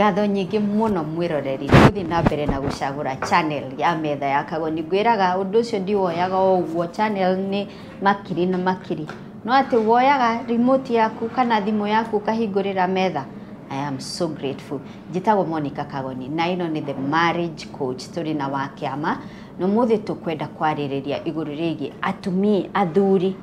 Ngatho nyingĩ mũno mwĩroreri gũthiĩ na mbere na gũcagũra channel ya Metha ya Kagoni. Ngwĩraga ũndũ ũcio ndiwoyaga o ũguo, channel nĩ makiri na makiri, no atĩ woyaga remote yaku kana thimũ yaku ũkahingũrĩra metha. I am so grateful. Njĩtagwo Monica Kagoni na ĩno nĩ The Marriage Coach, tũrĩ na Wakĩama na ũmũthĩ tũkwenda kwarĩrĩria igũrũ rĩgiĩ atumia, athuri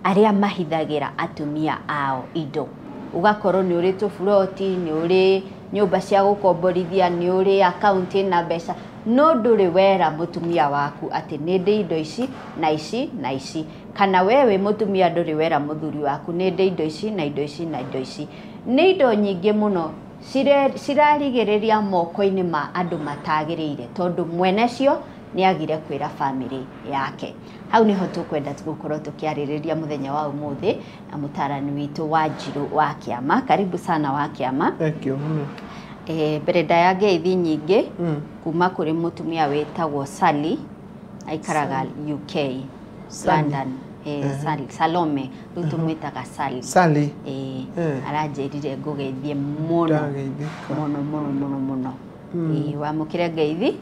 arĩa mahithagĩra atumia ao indo. Ũgakorwo nĩ ũrĩ tũburoti, nĩ ũrĩ nyũmba cia gũkomborithia, nĩ ũrĩ akaunti na mbeca, no ndũrĩ wera mũtumia waku atĩ nĩ ndĩ indo ici na ici na ici, kana we wĩ mũtumia ndũrĩ wera mũthuri waku nĩ ndĩ indo ici na indo ici na indo ici. Nĩ indo nyingĩ mũno cirarigĩrĩria moko-inĩ ma andũ matagĩrĩire, tondũ mwene cio nĩ agire kwĩra bamĩrĩ yake. Hau niho tũkwenda gũkorwo tũkĩarĩrĩria mũthenya wa ũmũthĩ na mũtarani witũ Wanjirũ wa Kĩama. Karibu sana wa Kĩama. Thank you mũno. Mbere ndaya ngeithi nyingĩ kuma kũrĩ mũtumia wĩtagwo Sally, aikaraga UK, London. Sally, Salome, rĩu tũmwĩtaga Sally. Sally. Aranjĩrire ngũgeithie mũno mũno mũno mũno mũno. Wamũkĩre ngeithi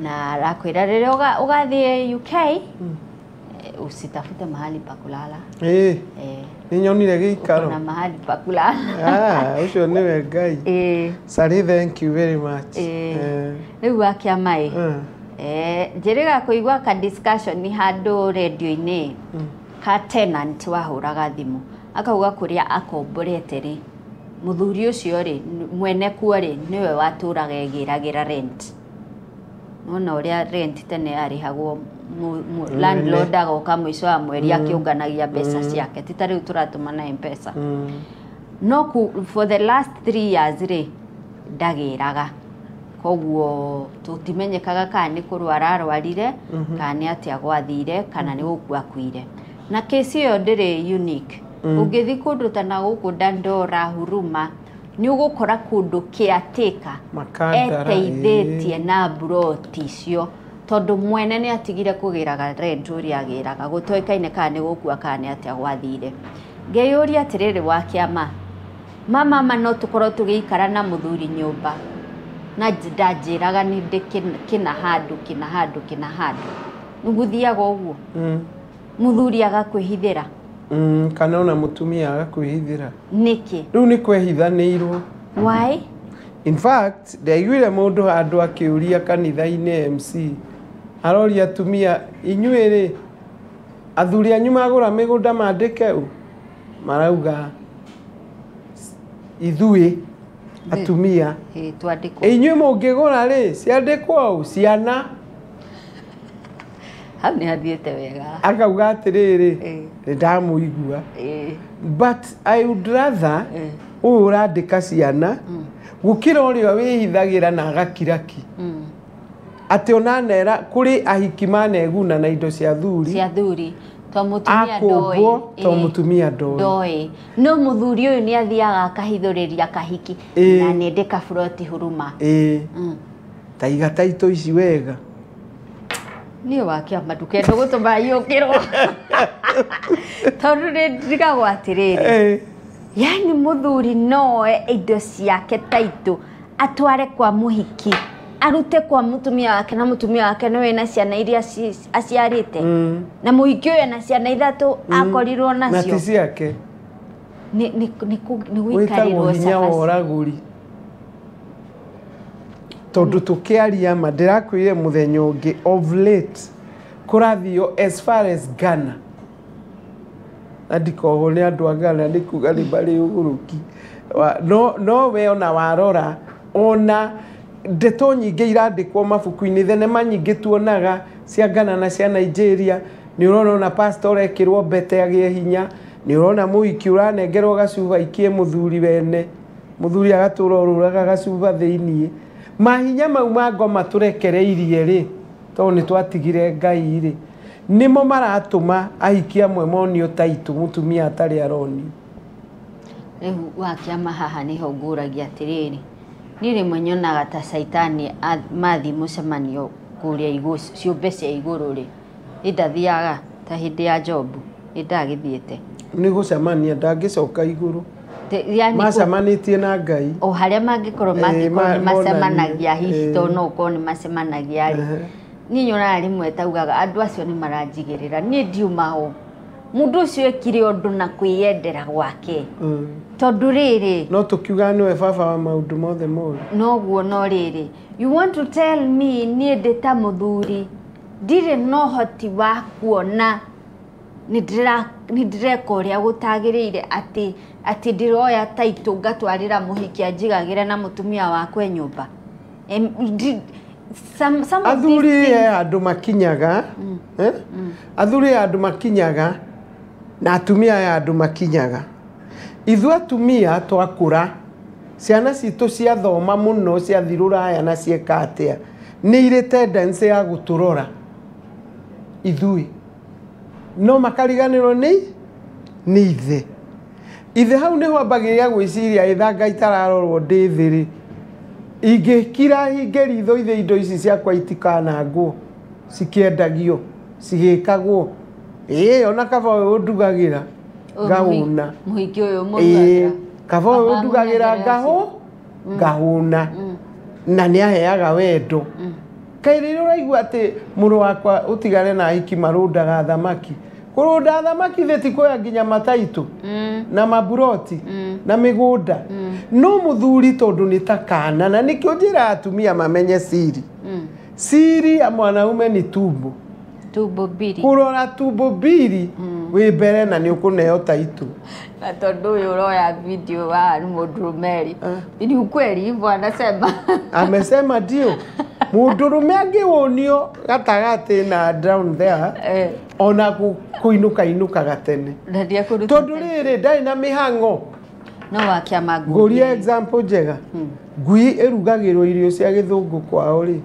na arakwĩra rĩrĩa ũgathiĩ UK, usitafute mahali pa kulala. Nĩ nyonire gĩikaro. Na mahali pa kulala. Ũcio nĩwe Ngai. Sally, thank you very much. Rĩu Wakĩama ĩ, njĩrĩga kũigua ka discussion handũ radio-inĩ ka tenant wahũraga thimũ akauga kũrĩa akomborete rĩ, mũthuri ũcio rĩ, mwene kuo rĩ, nĩwe watũraga egĩragĩra rent. Nona ũrĩa rent tene yarĩhagwo, landlord agoka mũico wa mweri akĩũnganagia mbeca ciake, ti ta rĩu tũratũma na M-Pesa. No for the last 3 years rĩ, ndagĩraga, koguo tũtimenyekaga kana nĩ kũrwara arwarire, kana nĩ atĩa gwathire, kana nĩ gũkua akuire. Na kesi ĩyo ndĩrĩ unique. Ũngĩthiĩ kũndũ ta na gũkũ Dandora, Huruma, nĩ ũgũkora kũndũ caretaker eteithĩtie na mburoti icio, tondũ mwene nĩ atigire kũgĩraga rent ũrĩa agĩraga, gũtoĩkaine kana nĩ gũkua kana nĩ atĩa gwathire. Ngeyũria atĩrĩrĩ Wakĩama, mama no tũkorwo tũgĩikara na mũthuri nyũmba na ndanjĩraga nĩ ndĩ kĩna handũ kĩna handũ kĩna handũ, nĩgũthiaga ũguo mũthuri agakwĩhithĩra, kana ona mũtumia agakwĩhithĩra. Nĩkĩ? Rĩu nĩ kwehithanĩirwo. Why? In fact, ndaiguire mũndũ handũ akĩũria kanitha-inĩ MC, aroria atumia, inyuĩ rĩ, athuri anyu magũra mĩgũnda mandĩke ũ? Marauga ithuĩ atumia inyuĩ mũngĩgũra rĩ, ciandĩkwo ũ? Ciana. Hau nĩ hathiĩte wega. Akauga atĩrĩrĩ, nĩ ndamũigua, but I would rather ũyũ ũrandĩka ciana gũkĩra ũrĩa wĩhithagĩra na agakiraki. Atĩ ona nera kũrĩ ahiki maneguna na indo cia thuri, cia thuri to mũtumia ndoĩ, to mũtumia ndoĩ. No mũthuri ũyũ nĩ athiaga akahithũrĩria kahiki na nĩ ndĩ kaburoti Huruma. Ta iga taitũ ici wega. Niĩ Wakĩama ndũkende gũtũma yũkĩrwo tondũ nĩ ndigagwo atĩrĩrĩ, yani mũthuri noe indo ciake taitũ atware kwa mũhiki, arute kwa mũtumia wake, na mũtumia wake nĩwe na ciana iria aciarĩte, na mũhiki ũyũ ena ciana ithatũ akorirwo nacio na ti ciake. Nĩ gũikarĩrwo hinya wa ũragũri. Tondũ tũkĩaria ma, ndĩrakwĩrire mũthenya ũngĩ, of late kũrathio as far as Ghana, na ndikohwo nĩ andũ a Ghana nĩ kuga nĩ marĩ ũgũrũki. No we ona warora, ona ndeto nyingĩ irandĩkwo mabuku-inĩ, thenema nyingĩ tuonaga cia Ghana na cia Nigeria, nĩ ũrona ona pastor ekĩrwo mbete agĩe hinya, nĩ ũrona mũhiki ũranengerwo gacuba aikie mũthuri wene, mũthuri agatũra ũrũraga gacuba thĩiniĩ. Mahinya mau ma ngoma tũrekereirie rĩ, tondũ nĩ twatigire Ngai rĩ, nĩmo maratũma ahiki amwe monio taitũ mũtumia atarĩ aronio. Rĩu Wakĩama haha nĩho ngũragia atĩrĩrĩ, niĩ rĩmwe nyonaga ta caitani mathiĩ mũcemanio kũrĩa igũrũ, ciũmbe cia igũrũ rĩ, nĩ ndathiaga ta hĩndĩ ya Jobu, nĩ ndagĩthiĩte. Nĩ gũcemania ndangĩcoka igũrũ. Yani macemanĩtie na Ngai o harĩa mangĩkorwo mangĩkorwo nĩ macemanagia hihi to no ũkorwo nĩ macemanagia rĩ niĩ nyonaga rĩmwe taugaga andũ acio nĩ maranjigĩrĩra niĩ ndiumaho mũndũ ũcio ekire ũndũ na kwĩyendera gwake tondũ rĩrĩ no tũkiuga nĩwe baba wa maũndũ mothe moru noguo no rĩrĩ you want to tell me niĩ ndĩ ta mũthuri ndirĩ na ũhoti wa kuona nĩ ndĩreka ũrĩa gũtagĩrĩire atĩ atĩ ndĩroya taitũ ngatwarĩra mũhiki anjigagĩre na mũtumia wakwa nyũmba. Athuri he andũ makinyaga athuri he andũ makinyaga na atumia he andũ makinyaga. Ithuĩ atumia twakũra ciana citũ ciathoma mũno ciathiĩ rũraya na cieka atĩa nĩ irĩ tendency ya gũtũrora ithuĩ no makariganĩrwo nĩ ithe. Ithe hau nĩho ambagĩrĩria gwĩciria ĩtha Ngai itararorwo ndĩ thĩ rĩ ingĩkira hinge ritho ithe indo ici ciakwa itikanangwo cikĩendagio cigĩkagwo ĩĩ ona kaba ũyũ ũndugagĩra ngahũna mũhiki ũyũ mũrugagĩra kaba ũyũ ũndugagĩra ngahũna na nĩ aheaga wendo. Kaĩ rĩrĩa ũraigua atĩ mũrũ wakwa ũtigane na ahiki marũndaga thamaki kũrũnda thamaki thĩ ti kuoya nginya mataitũ na maburoti na mĩgũnda no mũthuri tondũ nĩ ta kana na nĩkĩo njĩra atumia mamenye siri. Siri ya mwanaume ni tumbo tumbo mbiri kũrora tumbo mbiri wĩ mbere na nĩ ũkũneo taitũ. Na tondũ ũyũ ũroya video wa mũndũrũme rĩ ni ukweli hivyo anasema amesema ndio mũndũrũme angĩwũnio gatagatĩ na down there ona kũinũka inũkaga tene tondũ rĩrĩ ndarĩ na mĩhang'o no wakĩama ngũrie example njega ngui ĩrugagĩrwo irio cia gĩthũngũ kwao rĩ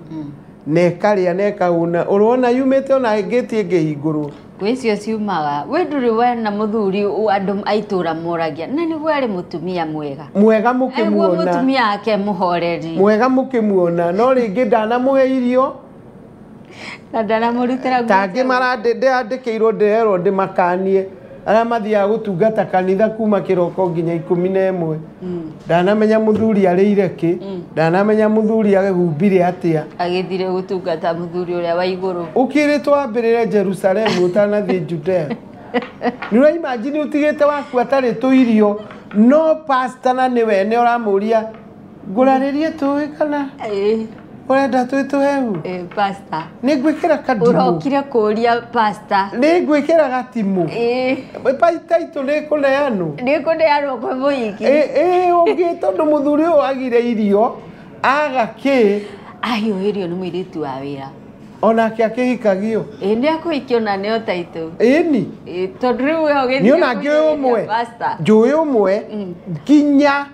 na ĩkarĩa na ĩkahũna ũrona yumĩte ona ngĩti ĩngĩhingũrwo ngui icio ciumaga we ndũrĩ wena mũthuri andũ a itũra moragia na nĩguo arĩ mũtumia mwega mwega mũkĩmuona mũtumia wake mũhoreri mwega mũkĩmuona no rĩngĩ ndanamũhe irio na ndanamũrutĩra tangĩ marandĩkĩirwo ndĩrerwo ndĩmakanie arĩa mathiaga gũtungata kanitha kuma kĩroko nginya 11 ndanamenya mũthuri arĩire kĩ ndanamenya mũthuri ahumbire atĩa agĩthire gũtungata mũthuri ũrĩa wa igũrũ ũkĩrĩtwo wambĩrĩre Jerusalemu ũtanathiĩ Judea nĩ ũraimagine ũtigĩte waku atarĩ tũirio no pastor na nĩwe nĩ ũramũria ngũrarĩrie tũĩ kana ũrenda twĩ tũhehu pastor nĩ ngwĩkĩra katimũ ũrokire kũria pastor nĩ ngwĩkĩra gatimũ taitũ nĩ kũneanwo nĩ kũneanwo kwĩ mũhiki ũngĩ tondũ mũthuri ũyũ agire irio aga kĩ ahiũhĩrio nĩ mũirĩtu wa wĩra onake akĩhikagio nĩ akũhikio na nĩo taitũ ĩni tondũ rĩu we ũgĩthiĩ nĩ ona ngĩũĩ ũmwe njũĩ ũmwe nginya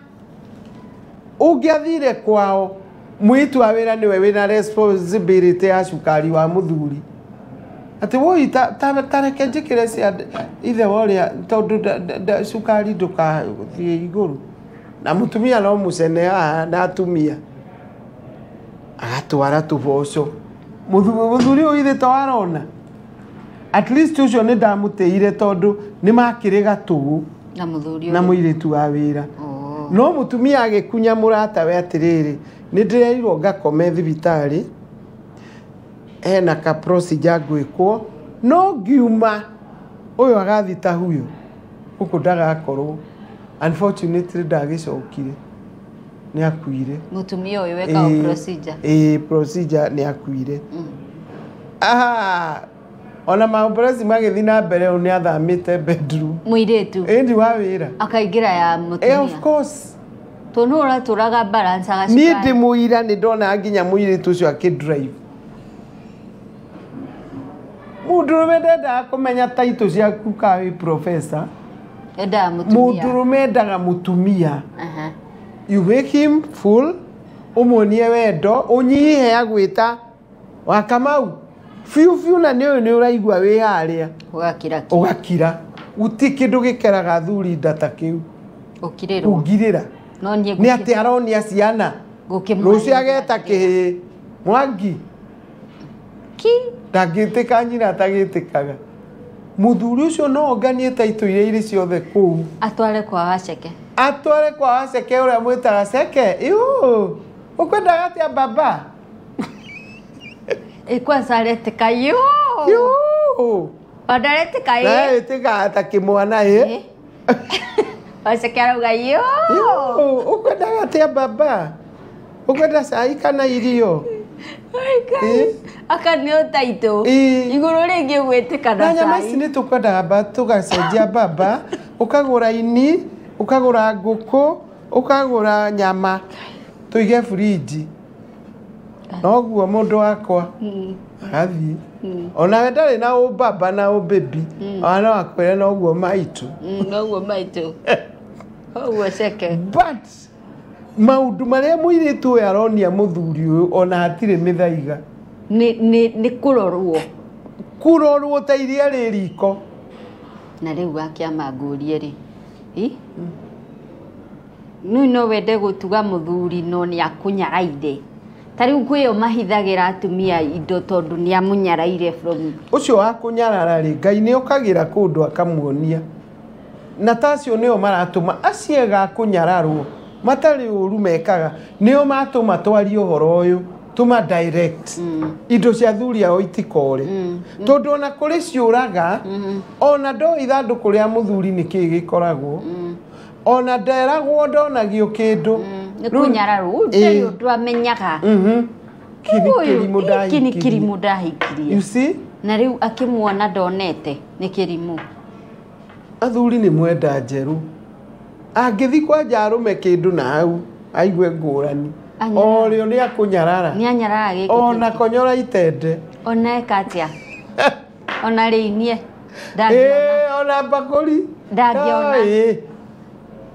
ũngĩathire kwao mũirĩtu wa wĩra nĩwe wĩna responsibility ya cukari wa mũthuri atĩ woi ta reke njĩkĩre cia ithe wa ũrĩa tondũ cukari ndũkathiĩ igũrũ na mũtumia no mũcene haha na atumia agatwara tũboco mũthuri ũyũ ithe to arona at least ũcio nĩ ndamũtĩire tondũ nĩ makĩrĩ gatũgũ na mũthuri na mũirĩtu wa wĩra no mũtumia agĩkunya mũratawe atĩrĩrĩ nĩ ndĩrerirwo ngakome thibitarĩ hena ka procedure ngwĩkwo no ngiuma ũyũ agathi ta huyo gũkũ ndagakorwo unfortunately ndagĩcokire nĩ akuire mũtumia ũyũ wekaga procedure procedure nĩ akuire ona maũmboreci magĩthiĩ na mbere ũyũ nĩ athamĩte bedroom mũirĩtu ĩndi wa wĩra akaingĩra ya mũtumia of course tondũ ũratũraga balance agacukari niĩ ndĩ mũira nĩ ndona nginya mũirĩtu ũcio akĩdrive mũndũrũme ndendaga kũmenya taitũ ciaku ka wĩ professor endaga mũtumia mũndũrũme endaga mũtumia you make him full ũmuonie wendo ũnyihe agwĩta wa Kamau biũ biũ na nĩ ũyũ nĩ ũraigua wĩ harĩa ũgakira ũgakira gũtirĩ kĩndũ gĩkeraga athuri nda ta kĩu gũkirĩrwo kũngirĩra no niĩ nĩ atĩ aronia ciana rũciũ ageta kĩhĩĩ Mwangi ki ndangĩtĩka nyina atagĩtĩkaga mũthuri ũcio no onganie taitũ iria irĩ ciothe kũu atware kwa waceke Atware kwa waceke ũrĩa mwĩtaga ceke. Iu. Ũkwendaga atĩa baba? Kwanza aretĩka yo. Iu. Wandaretĩka Na ĩ. ĩtĩkaga ta kĩmwana ĩ. Waceke arauga yo. Iu. Ũkwendaga atĩa baba? Ũkwenda cai kana irio? Aka nĩ ũtaitũ. Igũrũ rĩngĩ gwĩtĩka Na na nyama ici cai. nĩ tũkwendaga ba tũgacenjia baba, ũkagũra ini, ũkagũra ngũkũ, ũkagũra nyama, tũige burinji. Noguo mũndũ wakwa agathiĩ. Onawe ndarĩ na ũbaba na ũbĩbi, ona no akwĩre noguo maitũ. Noguo maitũ. Ũguo ceke. But maũndũ marĩa mũirĩtu ũyũ aronia mũthuri ũyũ ona hatirĩ mĩthaiga. Nĩ kũrorwo. Kũrorwo ta iria rĩ riko. Na rĩu wakĩama ngũrie rĩ. Nĩ no wende gũtuga mũthuri no nĩ akũnyaraire. Ta rĩu kwĩyo mahithagĩra atumia indo tondũ nĩ amũnyaraire from Ũcio wa kũnyarara rĩ, Ngai nĩ okagĩra kũndũ akamuonia. Na ta acio nĩo maratũma acio ega kũnyararwo matarĩ ũru mekaga nĩo matũma twarie ũhoro ũyũ tũma direct indo cia thuri ao itikore tondũ ona kũrĩ ciũraga ona ndoĩ ithandũkũ rĩa mũthuri nĩ kĩĩ gĩkoragwo ona nderagwo ndonagio kĩndũ. Nĩ kũnyararwo ndarĩ ũndũ amenyaga. Kĩ nĩ kĩrimũ Gĩkĩ nĩ ndahikirie. kĩrimũ ndahikirie. You see? Na rĩu akĩmuona ndonete nĩ kĩrimũ. Athuri nĩ mwenda njerũ. Angĩthi kwanja arũme kĩndũ na hau aigue ngũrani. Anyarara. O rĩo nĩ akũnyarara. Nĩ anyarara gĩkĩ. Ona konyora itende. Ona eka atĩa? Ona rĩinie. Ndangĩona. Ona mbakũri. Ndangĩona.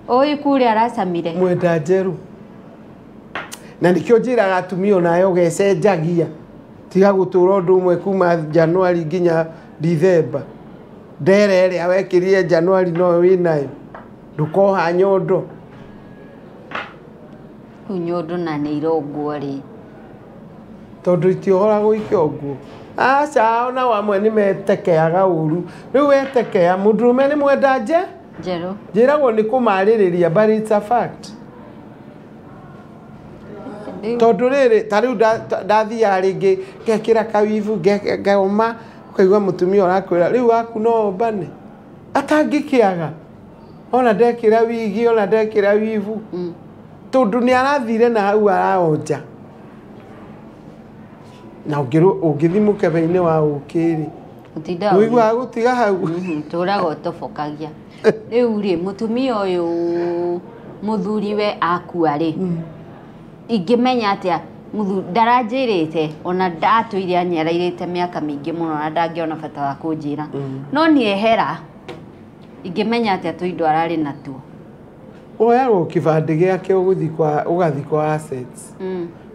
Ũyũ kũrĩa aracamire. Mwenda njerũ. Na nĩkĩo njĩraga atumia onawe ũgecenjagia. Tiga gũtũra ũndũ ũmwe kuma Januari nginya Dithemba. Ndere ĩrĩa wekĩrire Januari no wĩnayo. Ndũkoha nyondo. Rĩu nyondo na nĩ irongwo rĩ. Tondũ itiohoragwo ikĩongwo. Aca ona amwe nĩ metekeaga ũru. Rĩu wetekea mũndũrũme nĩ mwenda nje? Njerũ. Njĩragwo nĩ kũmarĩrĩria but it's a fact. Tondũ rĩrĩ ta rĩu ndathiaga rĩngĩ ngekĩra kawibu ngauma ũkaigua mũtumia ũrakwĩra rĩu waku no ũmbane. Atangĩkĩaga. Ona ndekĩra wigi ona ndekĩra wibu. Tondũ nĩ arathire na hau araonja. Na ũngĩthi mũkebe-inĩ wa ũkĩ rĩ. Ũtindaga Ũiguaga gũtiga hau. Tũraga ũtobokagia. Rĩu rĩ mũtumia ũyũ mũthuriwe akua rĩ. Ingĩmenya atĩa ndaranjĩrĩte ona ndatũire anyarairĩte mĩaka mĩingĩ mũno na ndangĩona bata wa kũnjĩra. No nĩehera ingĩmenya atĩa tũindo ararĩ natuo. Woyagwo kĩbandĩ gĩake ũgathiĩ kwa assets.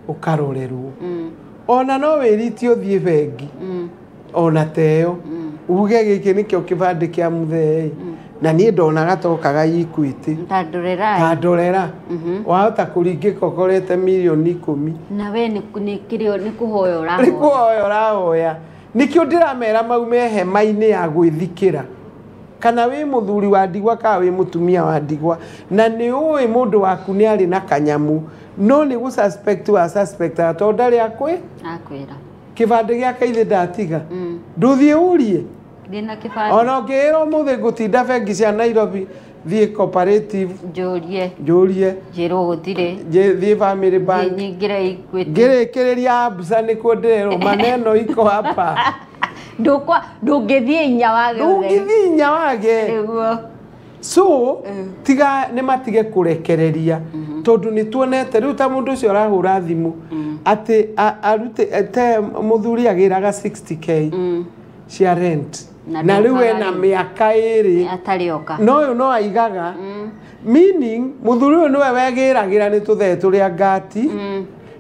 Ũkarorerwo. Ona no wĩritie ũthiĩ bengi. Ona teyo. Uge gĩkĩ nĩkĩo kĩbandĩ kĩa mũthee. Na niĩ ndonaga tokaga Equity. Ta ndorera. Ta ndorera. Wahota kũringĩka ũkorete mirioni 10. Na we nĩ kĩrĩa nĩ kũhoya ũrahoya. Nĩ kũhoya ũrahoya. Nĩkĩo ndĩramera maume hema-inĩ ya gwĩthikĩra. Kana wĩ mũthuri wa ndigwa kana wĩ mũtumia wa ndigwa. Na nĩ ũĩ mũndũ waku nĩ arĩ na kanyamu. No nĩ gũ suspect wa suspect tondũ ndarĩ akwĩ. Akwĩra. Kĩbandĩ gĩake ithe ndatiga. Ndũthiĩ ũrie. Ndĩna kĩbandĩ. Ona ũngĩĩrwo ũmũthĩ ngũtinda bengi cia Nairobi thiĩ cooperative. Njũrie. Njũrie. Njĩrwo gũtirĩ. Thiĩ Family Bank. Nyingĩre Equity. Ngĩrĩkĩrĩria Absa nĩkuo ndĩrerwo maneno iko hapa. Ndũngĩthiĩ inya wage. Ndũngĩthiĩ inya wage. Nĩguo. So tiga nĩ matige kũrekereria tondũ nĩ tuonete rĩu ta mũndũ ũcio arahũra thimũ atĩ arute te mũthuri agĩraga 60k cia rent na rĩu ena mĩaka ĩrĩ atarĩ oka. No ũyũ no aigaga. Meaning mũthuri ũyũ nĩwe wegĩragĩra nĩ tũthee tũrĩa ngati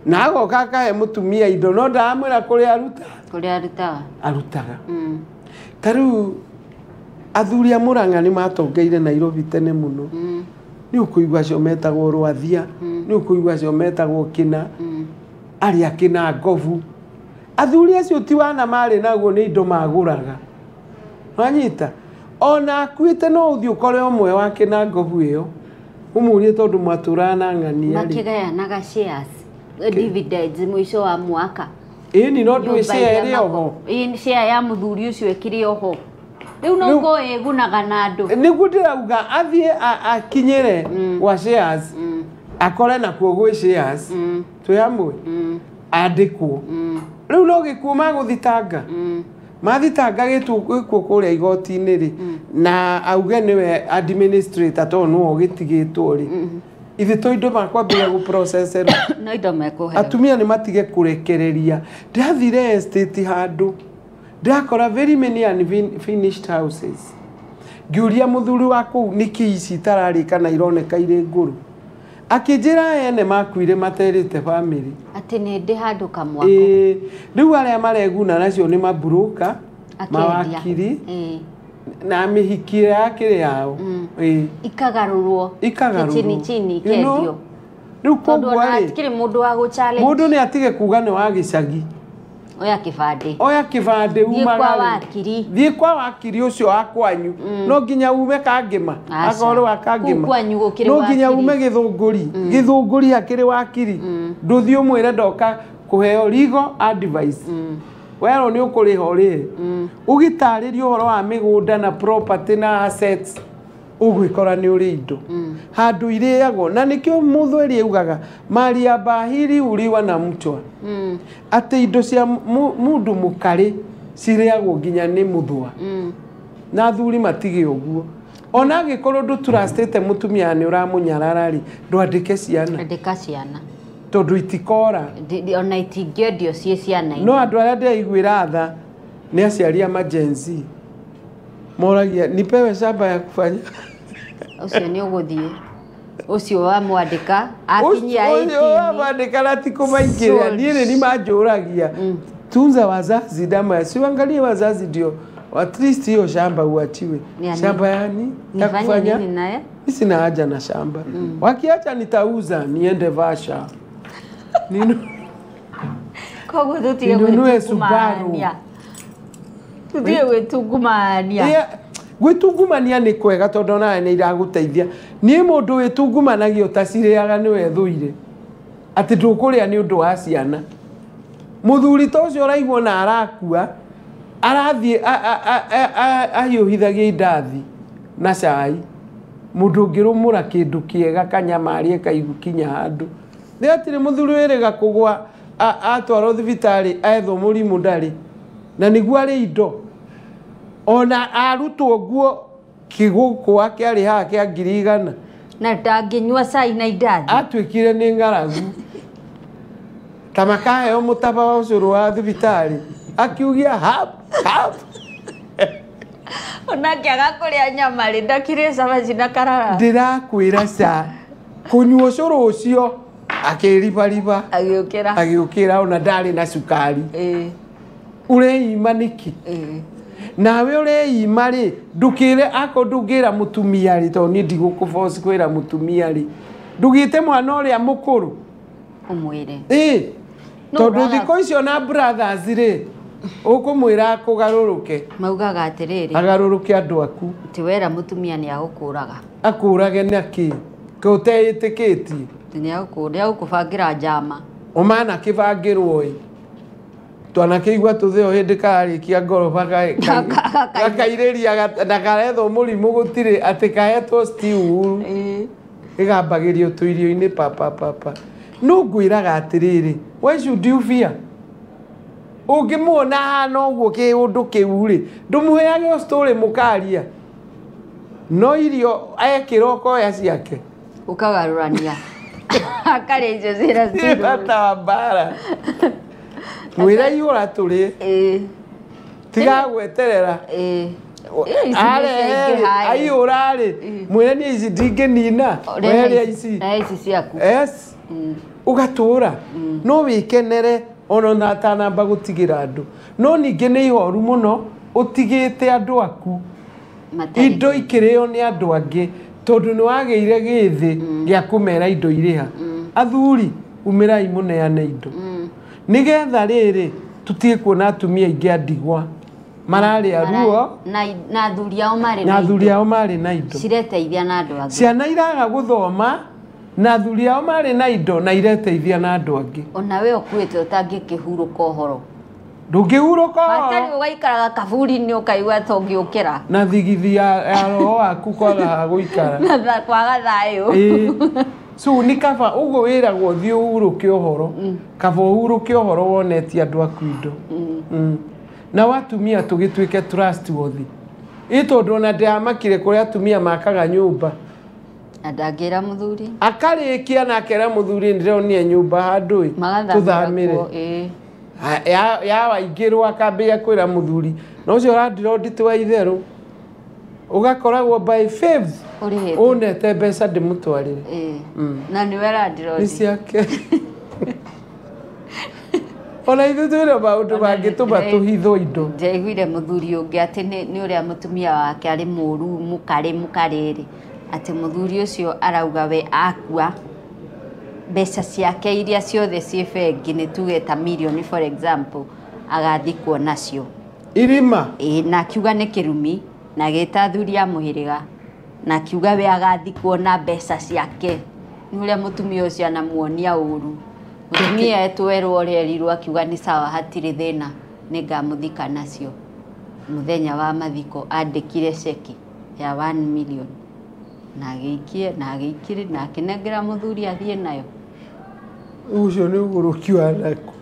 na agoka akahe mũtumia indo no ndaramwĩra kũrĩa aruta. Kũrĩa arutaga. Arutaga. Ta rĩu athuri a Murang'a nĩ matongeire Nairobi tene mũno. Nĩ ũkũigua acio metagwo Rwathia, nĩ ũkũigua acio metagwo Kĩna, arĩa Kĩna Ngobu. Athuri acio ti wana marĩ naguo nĩ indo magũraga. Wanyita? Ona akuĩte no ũthiĩ ũkore ũmwe wa Kĩna Ngobu ĩyo. Ũmũrie tondũ mwatũraga na ng'ania rĩ. Makĩgayanaga shares, dividends mũico wa mwaka. Ĩni no ndũĩ Nyũmba share iria ĩrĩ oho. Ĩĩ, share ya mũthuri ũcio ĩkĩrĩ oho. Rĩu no Rĩu- ko ĩgunaga na andũ. Nĩguo ndĩrauga athiĩ akinyĩre gwa shares, akore nakuo gwĩ shares, twĩ hamwe, andĩkwo. Rĩu no gĩkuũ magũthitanga, mathitanga gĩkuũ kũrĩa igoti-inĩ rĩ, na auge nĩwe administrator tondũ nĩwe ũgĩtigĩtwo rĩ, ithe to indo makwambĩrĩria gũprocesserwo. No indo mekũheo. Atumia nĩ matige kũrekereria. Ndathire estate handũ, ndakora very many unfinished houses. Ngĩũria mũthuri wa kũu nĩkĩ ici itararĩka na ironeka irĩ ngũrũ, akĩnjĩra ene makuire materĩte family. Atĩ nĩ ndĩ handũ kamwako. Ĩĩ, rĩu arĩa mareguna nacio nĩ maburoka, Akendia. mawakiri Ĩĩ. na mĩhiki ĩrĩa yakĩrĩ yao. Ĩĩ. Ikagarũrwo. Ikagarũrwo. Chini chini You know, ikendio. Rĩu Tondũ koguo ona rĩ, hatikĩrĩ mũndũ wa gũ challenge. mũndũ nĩ atige kuga nĩ wa gĩcagi. Oya kĩbandĩ. Oya kĩbandĩ Thiĩ kwa umagare. wakiri. Thiĩ kwa wakiri ũcio wa kwanyu. No nginya ume Kangĩma. Aca. Akorwo wa Kangĩma. Kũu kwanyu gũkĩrĩ No nginya wakiri. ume Gĩthũngũri. Gĩthũngũri hakĩrĩ wakiri. Ndũthiĩ ũmwĩre ndoka kũheo legal advice. Werwo nĩ ũkũrĩha ũrĩhe. Ũgĩtarĩria ũhoro wa mĩgũnda na property na assets, ũgwĩkora nĩ ũrĩ indo handũ irĩagwo. Na nĩkĩo mũthweri augaga mali ya bahiri uliwa na mchwa, atĩ indo cia mũndũ mũkarĩ cirĩagwo nginya nĩ mũthũa. Na athuri matige ũguo. Ona angĩkorwo ndũturastĩte mũtumia nĩ ũramũnyarara rĩ, ndwandĩke ciana. Andĩka ciana. Tondũ itikora. Ona itingĩendio ciĩ ciana. No andũ arĩa ndĩraiguĩra tha nĩ aciari a ma-Gen Z, moragia nipewe shamba ya kufanya. Ũcio nĩ ũgũthiĩ. Ũcio wamwandĩka akinyia Ũcio 18. wamwandĩka na ti kũmaingĩrĩra. Sold. Niĩ nĩ nimanjũragia, tunza wazazi damu ya si uangalie wazazi ndio at least hiyo shamba uachiwe. Yani, shamba yani ya nifanye kufanya nini naye? Mi sina haja na shamba. Wakiacha nitauza niende Vasha. Koguo tũtige Ninunue Subaru. gwĩtungumania. Tũtige gwĩtungumania. Yeah, gwĩtungumania nĩ kwega tondũ nawe nĩ iragũteithia. Niĩ mũndũ wĩtungumanagia ũtacirĩaga nĩwe thũire. Atĩ ndũkũrĩa nĩ ũndũ wa ciana. Mũthuri ta ũcio ũraigua na arakua, arathiĩ ahiũhithagia indathi na cai. Mũndũ ũngĩrũmũra kĩndũ kĩega kanyama arĩe kaigu kinya handũ. Nĩ hatirĩ mũthuri wĩrĩga kũgwa atwarwo thibitarĩ ethwo mũrimũ ndarĩ. Na nĩguo arĩ indo. Ona arutwo nguo kĩgũkũ kĩarĩ haha kĩa 100,000. Na ndangĩnyua cai na indathi. Atuĩkire nĩ ng'aragu. Ta makaheo mũtaba wa ũcũrũ wa thibitarĩ. Akiugia hap hap. Ona angĩaga kũrĩa nyama rĩ, ndakĩrĩe cabaci na karara. Ndĩrakwĩra ca kũnyua ũcũrũ ũcio akĩribariba. Agĩũkĩra. Agĩũkĩra ona ndarĩ na cukari. Ĩĩ. Ũreima nĩkĩ? Ĩĩ. Nawe ũreima rĩ, ndũkĩre akorwo ndũngĩra mũtumia rĩ, tondũ niĩ ndigũkũforce kwĩra mũtumia rĩ, ndũgĩte mwana ũrĩa mũkũrũ. Ũmwĩre. Ĩĩ. No Tondũ ũraga- thikũ icio na brothers rĩ, ũkũmwĩra akũgarũrũke. Maugaga atĩrĩrĩ. Agarũrũke andũ aku. Atĩ wera mũtumia nĩ agũkũraga. Akũrage nakĩ? Kaĩ ũteĩtĩkĩtie? Nĩ agũkũbangĩra njama. Ũmana kĩbangĩrwo ĩ. Twanakĩigua tũthĩo hĩndĩ kararĩkia ngoroba gakairĩria na karethwo mũrimũ gũtirĩ atĩ kahetwo stew. Ĩĩ. Ĩgambagĩrio tũirio-inĩ papa papa. No ngwĩraga atĩrĩrĩ, why should you fear? Ũngĩmuona ahana ũguo kĩũndũ kĩu rĩ, ndũmũheage o story mũkaria. No irio ekĩra ũkoya ciake. Ũkagarũrania. Akarĩa icio ciĩna Nĩ stew. bata wa mbara. Mwĩra ihũra tũrĩe. Ĩĩ. Tiga gweterera. Ĩĩ. Ĩĩ, ici nĩ ciaingĩha ĩ. Aihũra rĩ, mwĩre niĩ ici ndingĩnina. Weheria ici. Rehe ici ciaku. Yes. Ũgatũra. No wĩkenere ona atanamba gũtigĩra andũ. No ningĩ nĩ ihoru mũno ũtigĩte andũ aku. Matarĩ. Indo ikĩrĩo nĩ andũ angĩ tondũ nĩ wagĩire gĩthĩ gĩa kũmera indo irĩha. Athuri umĩrai mũneane indo. Nĩgetha rĩrĩ tũtige kuona atumia aingĩ a ndigwa Mararĩ aruo na athuri ao marĩ na athuri ao marĩ na indo cireteithia na andũ angĩ. Ciana iraga gũthoma na athuri ao marĩ na indo na ireteithia na andũ angĩ. Ona we ũkuĩte ũtangĩkĩhurũka ũhoro. Ndũngĩhurũka ũhoro. Hatarĩ ũgaikaraga kaburi-inĩ ũkaigua ta ũngĩũkĩra. Na thigithi ya roho waku kwaga ha gũikara. Na kwaga thayũ. Ĩĩ. So nĩ kaba ũguo wĩragwo ũthiĩ ũhurũke ũhoro. Kaba ũhurũke ũhoro wonetie andũ aku indo. Na watumia tũgĩtuĩke trustworthy. Ĩ tondũ ona ndĩramakire kũrĩa atumia makaga nyũmba. Na ndangĩra mũthuri. Akarĩkia na akera mũthuri ndĩronire nyũmba handũ ĩ. Tũthamĩre. Ya waingĩrwo akambĩrĩria kwĩra mũthuri. Na ũcio ũrandirondi ti wa itherũ. Ũgakoragwo by fifth ũnete mbeca ndĩmũtwarĩre. Na nĩwe randirondi. Nĩ ciake. Ona ithuĩ twĩna maũndũ mangĩtũma tũhithwo indo. Ndaiguire mũthuri ũngĩ atĩ nĩ ũrĩa mũtumia wake arĩ mũru mũkarĩ rĩ. Atĩ mũthuri ũcio arauga we akua mbeca ciake iria ciothe ciĩ bengi nĩ tuge ta mirioni for example agathikwo nacio. Irima. Ĩĩ, na akiuga nĩ kĩrumi na agĩta athuri a mũhĩrĩga na akiuga we agathikwo na mbeca ciake. Nĩ ũrĩa mũtumia ũcio anamuonia ũru. Mũtumia etwerwo ũrĩa erirwo akiuga nĩ sawa hatirĩ thĩna nĩngamũthika nacio. Mũthenya wa mathiko andĩkire ceki ya 1 million. Na agĩikie na agĩikire na akĩnengera mũthuri athiĩ nayo. Ũcio nĩ ũgũrũki wa naku.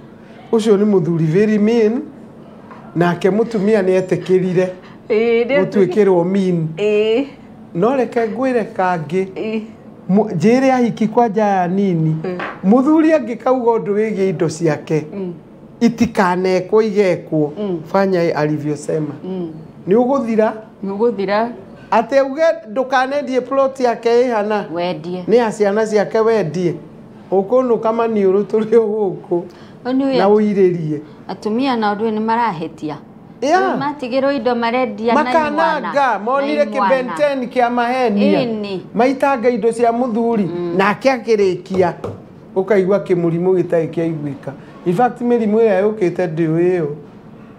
Ũcio nĩ mũthuri very mean. Nake mũtumia nĩ etĩkĩrire gũtuĩkĩrwo mean. No reke ngwĩre kangĩ. Njĩre ahiki kwanja aya nini. Mũthuri angĩkauga ũndũ wĩgiĩ indo ciake itikanekwo igekwo fanya alivyosema. Nĩ ũgũthira. Nĩ ũgũthira. Atĩ uge ndũkanendie plot yake ĩhana wendie. Nĩ ya ciana ciake wendie. Ũkũnũka maniũrũ tũrĩ o gũkũ na ũirĩrie. Atumia na ũndũ nĩ marahĩtia. Matigĩrwo indo marendia na imwana. Makananga monire kĩbenteni kĩa mahenia. Maitanga indo cia mũthuri nake akĩrĩkia ũkaigua kĩmũrimũ gĩtarĩ kĩaiguĩka. In fact mĩrimũ ĩrĩa yũkĩte ndĩũĩ ĩyo.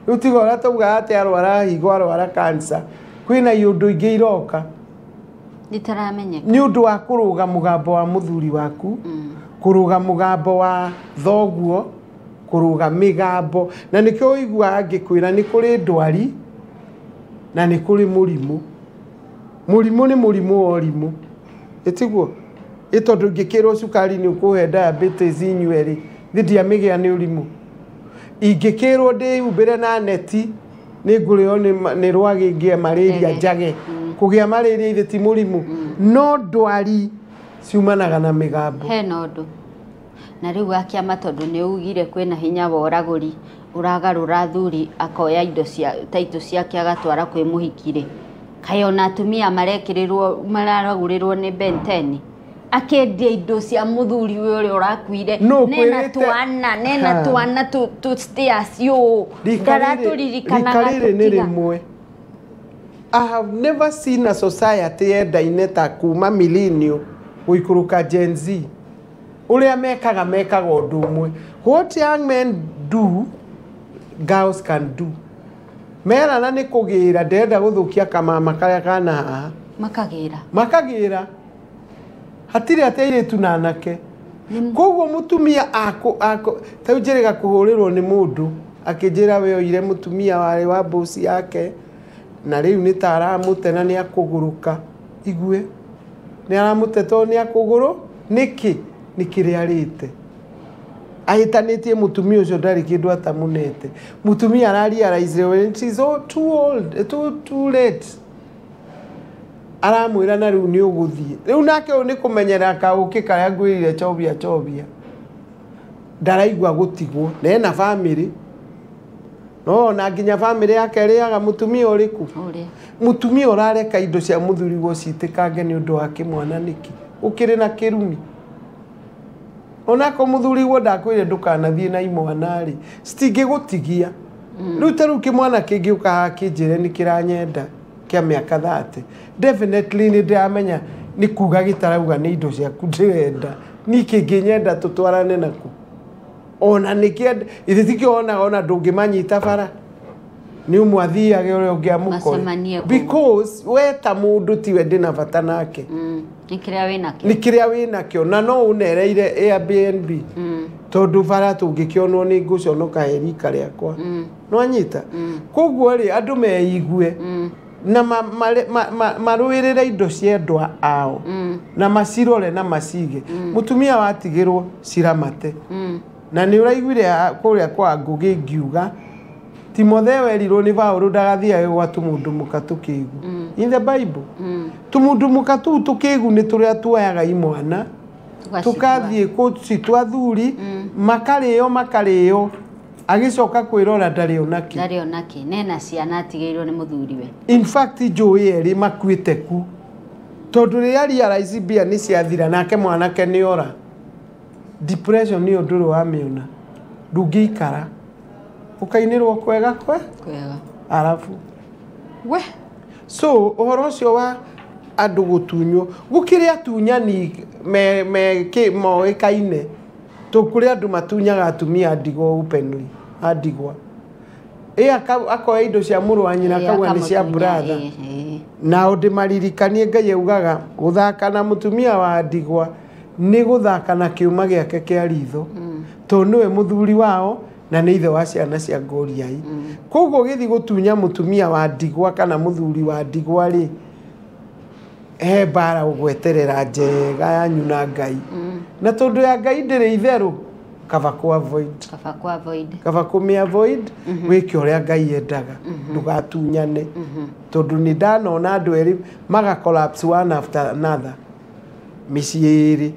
Rĩu tiga ũrĩa taugaga atĩ arwara higo arwara cancer. Kwĩna iũndũ ingĩ iroka. Itaramenyeka. Nĩ ũndũ wa kũrũga mũgambo wa mũthuri waku, kũrũga mũgambo wa thoguo, kũrũga mĩgambo. Na nĩkĩo ũiguaga ngĩkwĩra nĩ kũrĩ ndwari na nĩ kũrĩ mũrimũ. Mũrimũ nĩ mũrimũ wa ũrimũ. Ĩtiguo? Ĩ tondũ ingĩkĩrwo cukari nĩ ũkũhe diabetes inyue rĩ, thĩ ndiamĩgĩa nĩ ũrimũ. Ingĩkĩrwo ndĩhumbĩre na neti nĩ ngũrĩo nĩ rwagĩ ngĩe malaria njage. Kũgĩa malaria ithe ti mũrimũ. No ndwari ciumanaga na mĩgambo. Hena ũndũ. Na rĩu akĩama tondũ nĩ ugire kwĩna hinya wa ũragũri ũragarũra athuri akoya indo cia taitũ ciake agatwara kwĩ mũhiki rĩ. Kaĩ ona atumia marekĩrĩrwo mararagũrĩrwo nĩ Benteni. Akendia indo cia mũthuri ũrĩa ũrakuire. Nena twana, nena twana tu stairs yo. Ndaratũririkanaga rĩrĩ nĩ rĩmwe. I have never seen a society yendaine ta kuma millennial gũikũrũka Gen Z. Ũrĩa mekaga mekaga ũndũ ũmwe. What young men do, girls can do. Merana nĩ kũgĩra ndĩrenda gũthũkia kamama karĩa kana haha. Makagĩra. Makagĩra. Hatirĩ atĩ airĩtu na anake. Koguo mũtumia akũ ta rĩu njĩrĩga kũhũrĩrwo nĩ mũndũ akĩnjĩra we oire mũtumia warĩ wa boss yake na rĩu nĩ ta aramũte na nĩ akũgũrũka. Igue nĩ aramũte tondũ nĩ akũgũrũ nĩkĩ nĩ kĩrĩa arĩte. Ahĩtanĩtie mũtumia ũcio ndarĩ kĩndũ atamũnete. Mũtumia ara realize when she's too old, too late. Aramwĩra na rĩu nĩ ũgũthiĩ. Rĩu nake ũyũ nĩ kũmenyera kaũkĩ karĩa ngwĩrire chovia chovia. Ndaraigua gũtigwo na ena family. No ona nginya family yake ĩrĩaga mũtumia ũrĩkũ? Mũtumia ũrareka indo cia mũthuri citĩkange nĩ ũndũ wa kĩmwana nĩkĩ? Ũkĩrĩ na kĩrumi. Onako mũthuri guo ndakwĩrire ndũkanathiĩ na imwana rĩ, citingĩgũtigia. Rĩu ta rĩu kĩmwana kĩngĩũka haha kĩnjĩre nĩ kĩranyenda kĩa mĩaka 30. Definitely nĩ ndĩramenya nĩ kuga gĩtarauga nĩ indo ciaku ndĩrenda. Niĩ kĩngĩnyenda tũtwarane naku. Ona nĩkĩenda ithe tikĩonaga ona ndũngĩmanyita bara. Nĩ ũmwe athiage ũrĩa ũngĩ amũkore. Macemanie kũu. Because we ta mũndũ tiwe ndĩna bata nake. Nĩ kĩrĩa wĩnakĩo. Nĩ kĩrĩa wĩnakĩo na no ũnereire Airbnb. Tondũ bara tũngĩkĩonwo nĩ ngũconoka he rika rĩakwa. Nĩwanyita? Koguo rĩ andũ meigue na marũĩrĩre indo cia endwa ao na macirore na macige. Mũtumia watigĩrwo ciramate. Na nĩ ũraiguire kũrĩa kwa Ngũgĩ ngiuga Timotheo erirwo nĩ Paũlũ ndagathiage gwa tũmũndũ mũka tũkĩgu. In the Bible. Tũmũndũ mũka tũu tũkĩgu nĩ tũrĩa tuoyaga imwana tukathiĩ gũcitua athuri makarĩo makarĩo agĩcoka kwĩrora ndarĩ onakĩ. Ndarĩ onakĩ. Nena ciana atigĩirwo nĩ mũthuriwe. In fact njũĩ erĩ makuĩte ku tondũ rĩrĩa realize mbia nĩ ciathira nake mwanake nĩ ora. Depression nĩ ũndũ ũrĩ wamĩona ndũngĩikara ũkainĩrwo kwega kwe kwega arabu we. So ũhoro ũcio wa andũ gũtunywo gũkĩrĩ atunyani moĩkaine tũkũrĩ andũ matunyaga atumia ndigwa openly andigwa akoya indo cia mũrũ wa nyina akauga nĩ cia brother nao ndĩmaririkanie Ngai augaga gũthaka na mũtumia wa ndigwa nĩ gũthaka na kĩũma gĩake kĩa ritho tondũ nĩwe mũthuri wao na nĩ ithe wa ciana cia ngoriai. Koguo ũgĩthiĩ gũtunya mũtumia wa ndigwa kana mũthuri wa ndigwa rĩ he mbara ũgweterera njega yanyu na Ngai. Na tondũ ya Ngai ndĩrĩ itherũ kaba kũ avoid. Kaba kũ avoid. Kaba kũmĩ avoid wĩke ũrĩa Ngai endaga ndũgatunyane tondũ nĩ ndanona andũ erĩ maga collapse one after another mĩciĩ ĩrĩ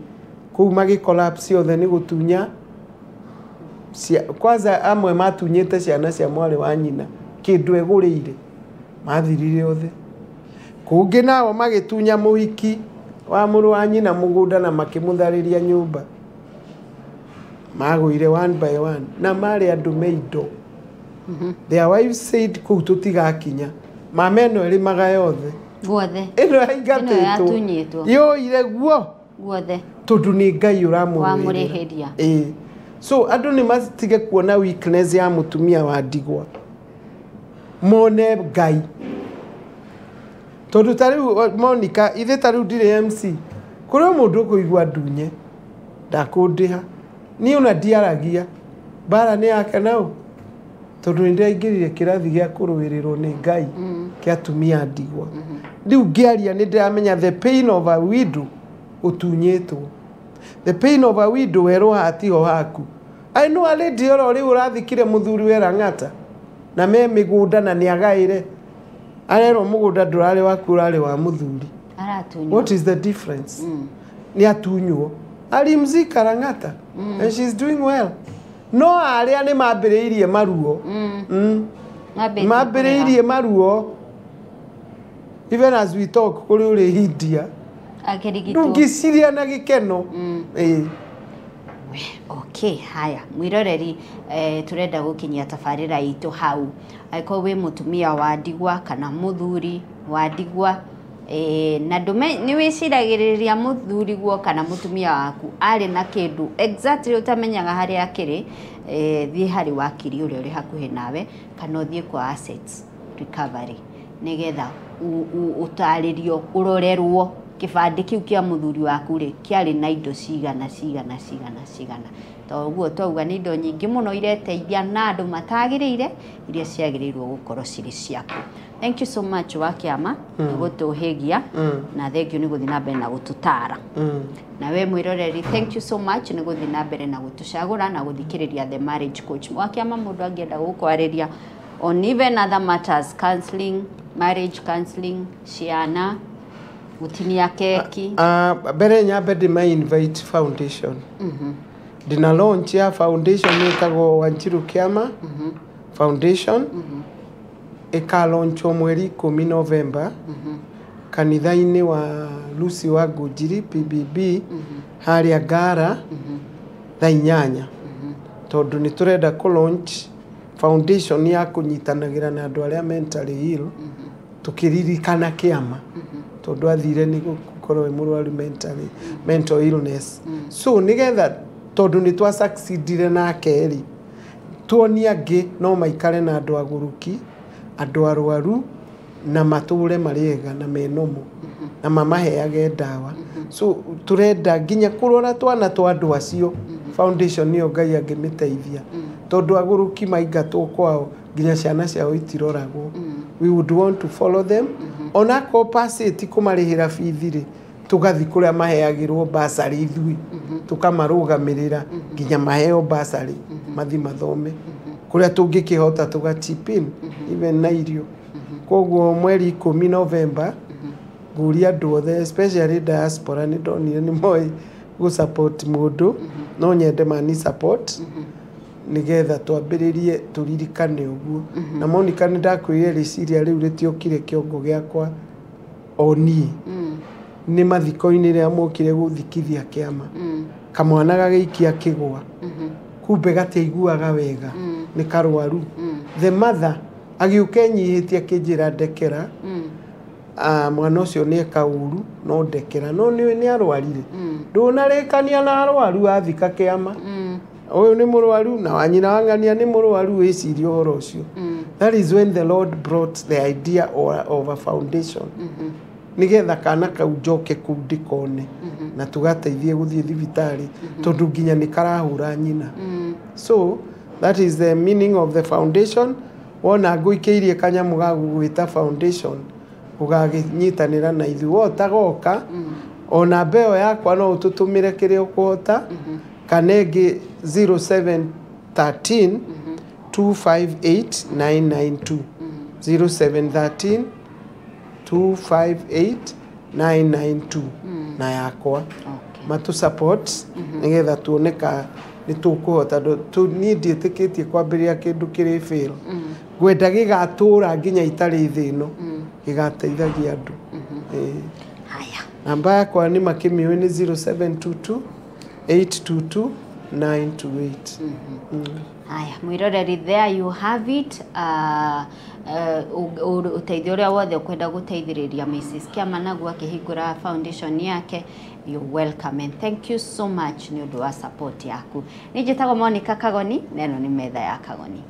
kũu magĩ collapse othe nĩ gũtunya kwanza amwe matunyĩte ciana cia mwarĩ wa nyina kĩndũ egũrĩire mathirire othe. Kũngĩ nao magĩtunya mũhiki wa mũrũ wa nyina mũgũnda na makĩmũtharĩria nyũmba magũire one by one na marĩ andũ me indo. Their wives said kũu tũtigakinya mama ĩno ĩrĩmaga yothe guothe ĩno yaingatĩtwo yoire guo guothe tondũ nĩ Ngai ũramũrĩhĩria. So andũ nĩ matige kuona weakness ya mũtumia wa ndigwa mone Ngai tondũ ta rĩu Monica ithe ta rĩu ndirĩ MC kũrĩ mũndũ ũkũigua ndunye ndakũndĩha niĩ ona ndiaragia mbara nĩ yake nao tondũ nĩ ndĩraingĩrire kĩrathi gĩa kũrũĩrĩrwo nĩ Ngai kĩa atumia ndigwa. Rĩu ngĩaria nĩ ndĩramenya the pain of a widow ũtunyĩtwo. The pain of a widow werwo hatiho haku. I know a lady oro rĩu ũrathikire mũthuri we Lang'ata na me mĩgũnda na nĩagaĩre arerwo mũgũnda ndũrarĩ waku ũrarĩ wa mũthuri. Aratunywo. What is the difference? Nĩ atunywo. Alimzika Lang'ata and she's doing well. No arĩa nĩ mambĩrĩirie maruo. Mambĩrĩirie maruo. Even as we talk kũrĩ ũrĩ India. Akĩrigitwo. Ndũngĩciria na gĩkeno. Okay, haya mwiroreri turenda gukinyia tabarĩra itũ hau angĩkorwo wĩ mũtumia wa ndigwa kana mũthuri wa ndigwa na ndume nĩ wĩciragĩrĩria mũthuri guo kana mũtumia waku arĩ na kĩndũ exactly ũtamenyaga harĩa akĩrĩ thiĩ harĩ wakiri ũrĩa ũrĩ hakuhĩ nawe kana ũthiĩ kwa assets recovery nĩgetha ũtarĩrio ũrorerwo kĩbandĩ kĩu kĩa mũthuri waku rĩ kĩarĩ na indo cigana cigana cigana cigana toguo twauga nĩ indo nyingĩ mũno ireteithia na andũ matagĩrĩire iria ciagĩrĩirwo gũkorwo cirĩ ciaku. Thank you so much wa kĩama nĩ gũtũhĩgia na thank you nĩ gũthiĩ na mbere na gũtũtara. Na we mwĩroreri thank you so much nĩ gũthiĩ na mbere na gũtũcagũra na gũthikĩrĩria The Marriage Coach. Wa kĩama mũndũ angĩenda gũkwarĩria on even other matters, counseling, marriage counseling, ciana gutinia keki. Mbere nyambe ndĩma invite foundation. Ndina launch ya foundation ĩtagwo Wanjiru Kĩama Foundation. Ĩka launch mweri 10 November kanitha-inĩ wa Lucy wa Ngũnjiri PBB harĩa Ngara thaa 8 tondũ nĩ tũrenda kũ launch foundation ya kũnyitanagĩra na andũ arĩa mentally ill tũkĩririkana kĩama tondũ athire nĩ gũkorwo wĩ mũrwaru mentally mental illness. So nĩgetha tondũ nĩ twa succeedire nake rĩ tuonie angĩ no maikare na andũ agũrũki Andũ arwaru na matũre marĩ ega na menomo na mamaheage ndawa. So tũrenda nginya kũrora twana twa andũ acio, foundation ĩyo Ngai angĩmĩteithia, tondũ agũrũki maingatwo kwao nginya ciana ciao itiroragwo. We would want to follow them, onakorwo pasi ti kũmarĩhĩra bithi rĩ, tũgathiĩ kũrĩa maheagĩrwo basarĩ, ithuĩ tũkamarũgamĩrĩra nginya maheo basarĩ mathi mathome, kũrĩa tũngĩkĩhota tũga chip in even na irio. Koguo mweri 10 November ngũria andũ othe, especially diaspora, nĩ ndonire nĩ moĩ gũ support mũndũ, no nyende mani support nĩgetha twambĩrĩrie tũririkane ũguo. Na Monica, nĩ ndakwĩrire rĩciria rĩu rĩtiokire kĩongo gĩakwa o niĩ, nĩ mathiko-inĩ rĩrĩa mokire gũthikithia kĩama, kamwana gagĩikia kĩgwa, kumbe gatiaiguaga wega, nĩ karwaru. The mother agĩũka enyihĩtie akĩnjĩra, "Ndekera, mwana ũcio nĩ eka ũru, no ndekera, no nĩ nĩ arwarire." Ndũnarĩkania na arwaru athika kĩama, ũyũ nĩ mũrwaru na wanyina wang'ania nĩ mũrwaru, wĩcirie ũhoro ũcio. That is when the Lord brought the idea of a foundation, nĩgetha kana kau njoke kũu ndĩkone na tũgateithie gũthiĩ thibitarĩ, tondũ nginya nĩ karahũra nyina. So that is the meaning of the foundation. Wona ngũikĩirie kanyamũ ga gũgwĩta foundation, ũgagĩnyitanĩra na ithuĩ wota goka ona mbeo yakwa, no ũtũtũmĩre kĩrĩa ũkũhota, kana ĩngĩ 0713 258 992, 0713 258 992 na yakwa. Matũ support nĩgetha tuone ka nĩ tũkũhota. Niĩ ndiĩtĩkĩtie kwambĩrĩria kĩndũ kĩrĩ fail, ngwenda gĩgatũra nginya itarĩ thĩ ĩno, gĩgateithagia andũ. Ĩĩ. Haya. Namba yakwa nĩ makĩmĩũĩ, nĩ 0722 822 928. Haya, mwiroreri, there you have it. Ũteithio ũrĩa wothe ũkwenda gũteithĩrĩria Mrs. Kĩama naguo akĩhingũra foundation yake, you're welcome, and thank you so much nĩ ũndũ wa support yaku. Niĩ njĩtagwo Monica Kagoni na ĩno nĩ metha ya Kagoni.